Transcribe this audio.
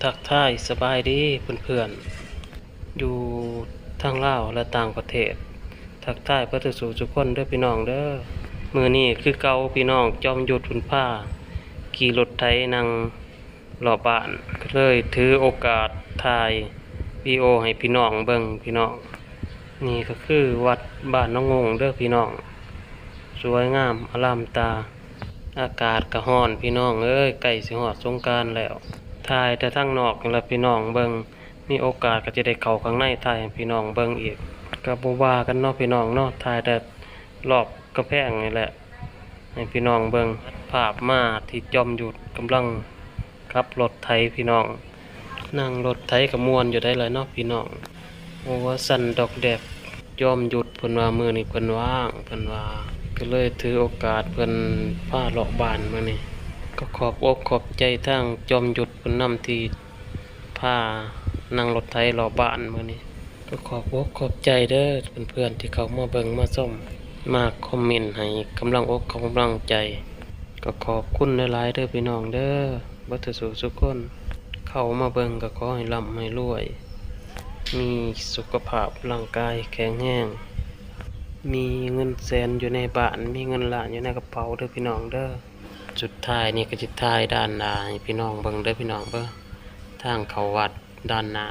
ທັກທາຍສະບາຍດີເພື່ອນໆ ຢູ່ທັງລາວ ແລະ ຕ່າງປະເທດ. ທັກທາຍເບິດສູ່ສູ່ຄົນເດີພີ່ນ້ອງເດີ. ມື້ນີ້ຄືເກົ່າພີ່ນ້ອງ, ຈອມຍຸດເພິ່ນພາຂີ່ລົດໄຖນັ່ງ ລອບບ້ານ ກໍເລີຍຖືໂອກາດຖ່າຍວິດີໂອໃຫ້ພີ່ນ້ອງເບິ່ງພີ່ນ້ອງ. ນີ້ກໍຄືວັດບ້ານໜອງງຸ່ງເດີພີ່ນ້ອງ, ສວຍງາມອາລາມຕາ. ອາກາດກໍຮ້ອນພີ່ນ້ອງເອີຍ, ໃກ້ຊິຮອດສົງການແລ້ວ. ຖ່າຍແຕ່ທາງນອກນີ້ລະພີ່ນ້ອງເບິ່ງ, ມີໂອກາດກໍຈະໄດ້ເຂົ້າຂ້າງໃນຖ່າຍໃຫ້ພີ່ນ້ອງເບິ່ງອີກ. ກໍບໍ່ວ່າກັນເນາະພີ່ນ້ອງເນາະ, ຖ່າຍແຕ່ລອບກຳແພງນີ້ແຫຼະ ໃຫ້ພີ່ນ້ອງເບິ່ງ. ຕັດພາບມາທີ່ຈອມຍຸດກຳລັງຂັບລົດໄຖພີ່ນ້ອງ. ນັ່ງລົດໄຖກໍມ່ວນຢູ່ໄດ໋ລະເນາະພີ່ນ້ອງ. ຫົວສັ່ນດອກແດກ. ຈອມຍຸດເພິ່ນວ່າມື້ນີ້ເພິ່ນວ່າງ, ເພິ່ນວ່າ ກໍເລີຍຖືໂອກາດເພິ່ນພາເລາະບ້ານມື້ນີ້. ກໍຂອບອົກຂອບໃຈທາງຈອມຍຸດເພິ່ນນຳທີ່ ພານັ່ງລົດໄຖເລາະບ້ານມື້ນີ້. ກໍຂອບອົກຂອບໃຈເດີເພື່ອນໆ ທີ່ເຂົ້າມາເບິ່ງມາຊົມ, ມາຄອມເມັນໃຫ້ກຳລັງອົກກຳລັງໃຈ. ກໍຂອບຄຸນຫຼາຍໆເດີພີ່ນ້ອງເດີ, ເບິດສູ່ສູ່ຄົນ. ເຂົ້າມາເບິ່ງກໍຂໍໃຫ້ລ່ຳໃຫ້ລວຍ, ມີສຸຂະພາບຮ່າງກາຍແຂງແຮງ, ມີເງິນແສນຢູ່ໃນບ້ານ, ມີເງິນລ້ານຢູ່ໃນກະເປົາເດີພີ່ນ້ອງເດີ. ສຸດທ້າຍນີ້ກໍຊິຖ່າຍດ້ານໜ້າໃຫ້ພີ່ນ້ອງເບິ່ງເດີພີ່ນ້ອງເດີ, ທາງເຂົ້າວັດ ດ້ານໜ້າ